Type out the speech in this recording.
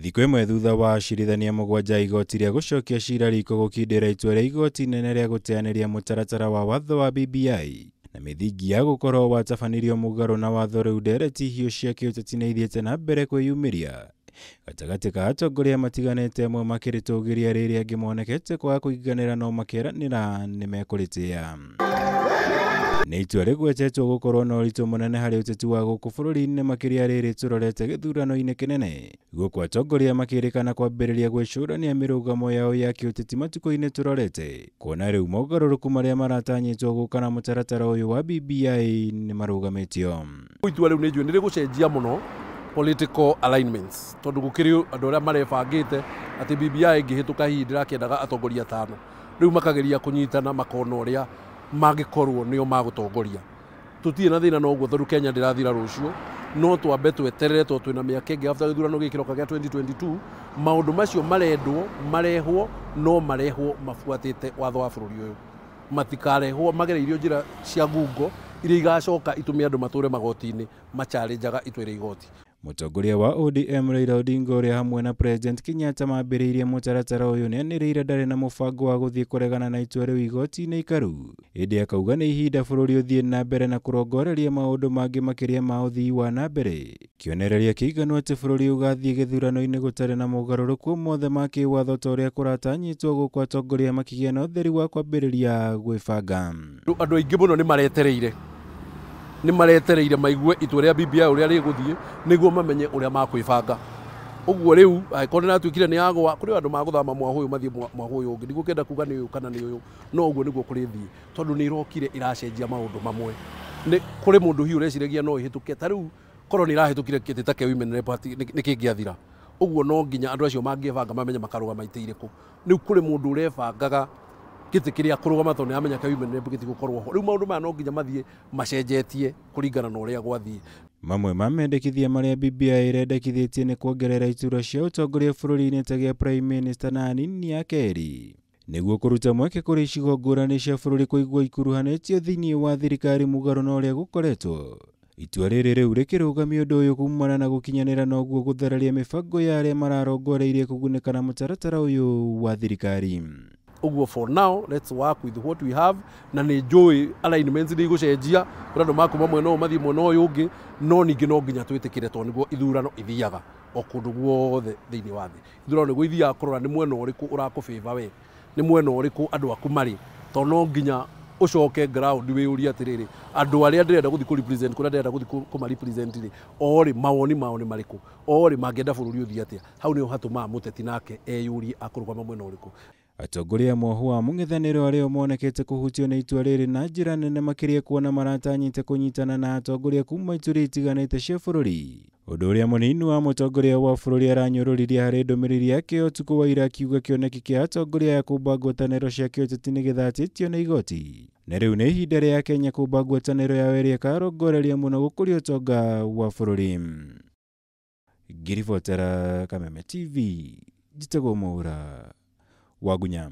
Thikũ ĩmwe thutha wa acirithania mũgwanja a igoti rĩa gũcokia cira riko gũkindĩra itua rĩa igoti inene rĩa gũteanĩria mũtaratara wa watho wa BBI na mĩthingi ya gũkorwo watabanirio mũgarũ na watho rĩu ndereti hiũ cia kĩũteti nĩ ithiĩte na mbere kwĩyumĩria gatagatĩ ka atongoria matiganĩte amwe makĩrĩtũgĩria rĩrĩa angĩ monekete kwaga kũiganĩra no makeranĩra nĩ mekũrĩtĩa. Nĩ itua rĩgwetetwo gũkorwo na ũritũ mũnene harĩ ũteti wa gũkũ bũrũri-inĩ makĩria rĩrĩ tũrorete gĩthurano-inĩ kĩnene gũkũ atongoria makĩrĩkana kwambĩrĩria gwĩcũrania mĩrũgamo yao ya kĩũteti matukũ-inĩ tũrorete kuona rĩu mogarũrũku marĩa maratanyĩtwo gũka na mũtaratara ũyũ wa BBI nĩ marũgamĩtio. Itua rĩu nĩ njũĩ nĩ rĩgũcenjia mũno political alignments tondũ gũkĩrĩ andũ arĩa marebangĩte atĩ BBI ĩngĩhĩtũka hihi ndĩrakĩendaga atongoria atano rĩu makageria kũnyitana makona ũrĩa mangĩkorwo nĩo magũtongoria. Tũtirĩ na thĩna na ũguo tondũ Kenya ndĩrathira rũciũ, no twambe tweterere tondũ twĩna mĩaka ĩngĩ after gĩthurano gĩkĩ kĩroka gĩa 2022. Maũndũ macio marendwo marehwo no marehwo mabuatĩte watho wa bũrũri ũyũ, matikarehwo magereirio njĩra cia ngungo iria igacoka itũme andũ matũre magoti-inĩ machallenjaga itua rĩa igoti. Mũtongoria wa ODM Raila Odinga ũrĩa hamwe na President Kenyatta mambĩrĩirie mũtaratara ũyũ nĩanĩrĩire ndarĩ na mũbango wa gũthiĩ kũregana na itua rĩu igoti-inĩ ikaru, ĩndĩ akauga nĩ ihinda bũrũri ũthiĩ na mbere na kũrongoreria maũndũ mangĩ makĩria ma ũthii wa na mbere. Kĩonereria kĩiganu atĩ bũrũri ũgathiĩ gĩthurano-inĩ gũtarĩ na mogarũrũku mothe ma kĩwatho ta ũrĩa kũratanyĩtwo gũkũ atongoria makĩgĩa na ũtheri wa kwambĩrĩria gwĩbanga. Andũ aingĩ mũno nĩ maretereire maigue itua rĩa BBI ũrĩa rĩgũthiĩ nĩguo mamenye ũrĩa makwĩbanga. Ũguo rĩu angĩkorwo nĩratuĩkire nĩ yagũa, kũrĩ andũ magũthama mwahũ ũyũ mathiĩ mwahũ ũyũ ũngĩ, ndigũkĩenda kuga nĩ ũyũ kana nĩ ũyũ, no ũguo nĩguo kũrĩthiĩ tondũ nĩ ĩrokire ĩracenjia maũndũ mamwe. Nĩ kũrĩ mũndũ hihi ũreciragia no ĩhĩtũke, ta rĩu korwo nĩ ĩrahĩtũkire kĩtĩ ta kĩa women rep nĩ kĩngĩathira. Ũguo no nginya andũ acio mangĩbanga mamenye makarũgama itĩ irĩkũ. Rĩu kũrĩ mũndũ ũrebangaga gĩtĩ kĩrĩa kũrũgama tondũ nĩaramenya kĩa women rep gĩtigũkorwo ho. Rĩu maũndũ maya no nginya mathiĩ macenjetie kũringana na ũrĩa gwathiĩ. Mamwe ma mendekithia marĩa BBI ĩrendekithĩtie nĩ kuongerera iturwa cia ũtongoria bũrũri-inĩ ta gĩa Prime Minister na anini a kerĩ nĩguo kũruta mweke kũrĩ icigo ngũrani cia bũrũri kũigua ikuruhanĩtio thĩinĩ wa thirikari mũgarũ na ũrĩa gũkoretwo. Itua rĩrĩ rĩu rĩkĩrũgamia ũndũ ũyũ kumana na gũkinyanĩra na ũguo gũthararia mĩbango ya arĩa mararongoreirie kũgunĩka na mũtaratara ũyũ wa thirikari. Ũguo for now let's work with what we have, na nĩ njũĩ alignments nĩ igũcenjia, kũrĩ andũ makuma mwena ũyũ mathiĩ mwena ũyũ ũngĩ, no ningĩ no nginya twĩtĩkĩre tondũ nĩguo ithurano ithiaga o kũndũ guothe thĩinĩ wa thĩ. Ithurano nĩguo ithiaga kũrora nĩ mwena ũrĩkũ ũrakũfavor we, nĩ mwena ũrĩkũ andũ aku marĩ, tondũ no nginya ũcoke ground wĩyũrie atĩrĩrĩ, andũ arĩa ndĩrenda gũthiĩ kũ represent kũrĩa ndĩrenda gũthiĩ kũma represent rĩ, o rĩ mawoni mao nĩ marĩkũ, o rĩ mangĩenda bũrũri ũthiĩ atĩa. Hau nĩho hatũmaga mũteti nake eyũrie akũrũgama mwena ũrĩkũ. Atongoria mwohu wa mũng'ethanĩro arĩa monekete kũhutio nĩ itua rĩrĩ na njĩra nene makĩria kuona maratanyĩte kũnyitana na atongoria kuma ituri itiganĩte cia bũrũri. Ũndũ ũrĩa mũnini wa mũtongoria wa bũrũri aranyũrũririe harĩ ndũmĩrĩri yake ũtukũ wa ira akiuga kĩoneki kĩa atongoria aya kũmba ngwatanĩro cia kĩũteti nĩ gĩthatĩtio nĩ igoti, na rĩu nĩ ihinda rĩa Kenya kũmba ngwatanĩro yao ĩrĩa ĩkarongoreria mũno gũkũria ũtonga wa bũrũri. Ngĩribotera Kameme TV, njĩtagwo Mwaura Wagunya.